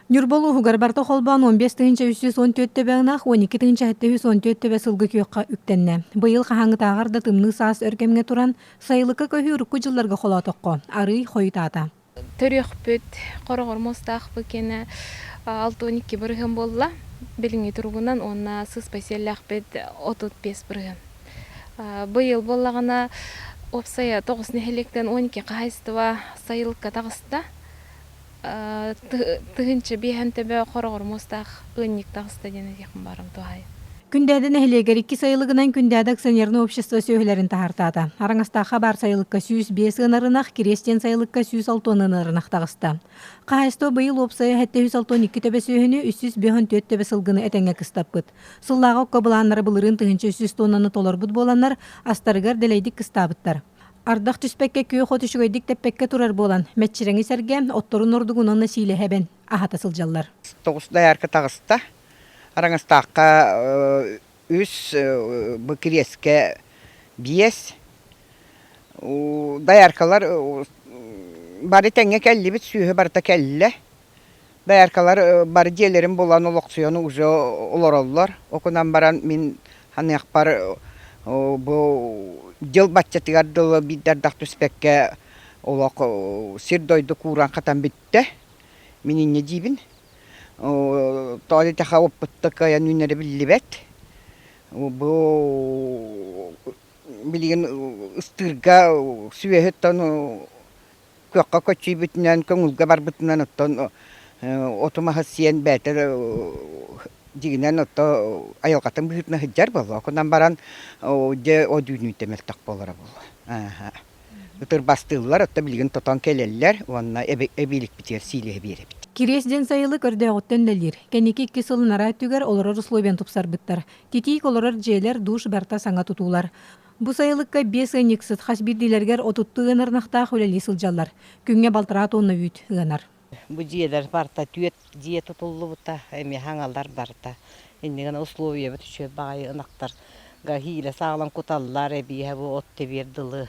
Ньурба улууһугар барыта холбоон 15 314 төбө ынах, 12 714 төбө сылгы күөххэ үктэннэ. Быйыл хаһааҥҥытааҕар да тымныы саас өр кэмҥэ туран, сайылыкка көһүү урукку дьылларга холоотоххо, арыый хойутаата. Төрүөхпүт хороҕор муостаахпыт киэнэ 62% буолла. Билиҥҥи туругунан уонна сыспай сиэллээхпит 35%. Быйыл буоллаҕына уопсайа тоҕус нэһилиэктэн 12 хаһаайыстыба сайылыкка таҕыста. Тыһыынча биэһэн төбө хороҕор муостаах ыанньык таҕыста диэн этиэхпин баарым туһаайа. Күндээдэ нэһилиэгэр икки сайылыгынан Күндээдэ акционернай общество сүөһүлэрин таһаартаата. Араҥастаахха баар сайылыкка 105 ыанар ынах, Кириэс диэн сайылыкка 160 ыанар ынах таҕыста. Хаһаайыстыба быйыл уопсайа 762 төбө сүөһүнү, 354 төбө сылгыны этэҥҥэ кыстаппыт. Сыллааҕы окко былааннара былырыын 1300 тоннаны толорбут буоланнар, астарыгар дэлэйдик кыстаабыттар. Ардах түспэккэ күөх от үчүгэйдик тэппэккэ турар буолан, мэччирэҥи сэргэ, отторун ордугун уонна сиилэһэ эбэн аһата сылдьаллар. Тоҕус доярка таҕыста. Араҥастаахха үс, бу Кириэскэ биэс. Дояркалар бары тэҥҥэ кэллибит, сүөһү барыта кэллэ. Дояркалар бары дьиэлэрин булан олохсуйан уже олороллор. Окунан баран мин ханыахпар бу дьыл баччатыгар дылы биирдэ ардах түспэккэ олох сир-дойду кууран хатан бүттэ. Мин инньэ диибин. Тоҕо диэтэххэ оппутта кыайан үүнэрэ биллибэт. Бу билигин ыстыырга сүөһүттэн күөххэ көччүйбүтүнэн, көҥүлгэ барбытынан оттон оту-маһы сиэн бэйэтэ дьиҥинэн отто айылҕатын быһыытынан сылдьар буолуо. Онон баран дьэ одүүнүүтэ мөлтөх буолара буолуо. Ытырбастыыллар, отто билигин тотон кэлэллэр уонна эбииликпитигэр сиилэһэ биэрэбит. Кириэс диэн сайылык өрдөөҕүттэн үлэлиир. Кэнники икки сыл ынараа өттүгэр олорор условияны тупсарбыттар. Титиик олорор дьиэлэр, душ барыта саҥа тутуулар. Бу сайылыкка биэс ыанньыксыт хас биирдиилэригэр отуттуу ыанар ынахтаах үлэлии сылдьаллар. Күҥҥэ балтараа тонна үүт ыанар. Бу дьиэлэр барыта түөрт дьиэ тутуллубута, эмиэ хаҥалар барыта. Иннигэн условиябыт үчүгэй баҕайы ынахтарга хиилэ саалан куталлар, эбиэһэ бу от тэбиэр дылы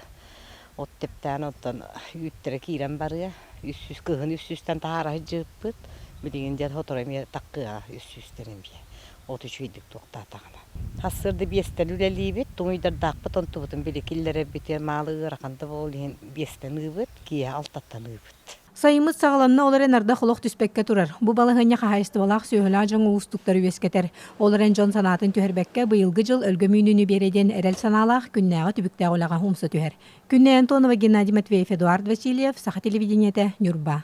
от тэптээн оттон үүттэрэ киирэн барыа. Үс сүүс кыһын үс сүүстэн таһаара сылдьыбыппыт. Билигин дьэ сотору эмиэ таккыаҕа үс сүүстэн эмиэ. От үчүгэйдик туохтаатаҕына. Сарсыарда биэстэн үлэлиибит, туҥуйдардаахпыт онтубутун били киллэрэрбитигэр маалы ыарахан да буол иһин биэстэн ыыбыт, киэһэ алтаттан ыыбыт. Сайыммыт саҕаланна, ол эрэн ардах олох түспэккэ турар. Бу балаһыанньа хаһаайыстыбалаах сүөһүлээх дьоҥҥо уустуктары үөскэтэр. Ол эрэн дьон санаатын түһэрбэккэ, быйылгы дьыл өлгөм үүнүүнү биэрэ диэн эрэл санаалаах күннээҕи түбүктээх үлэҕэ умса түһэр. Күннэй Антонова, Геннадий Матвеев, Эдуард Васильев, Саха телевидениетэ, Ньурба.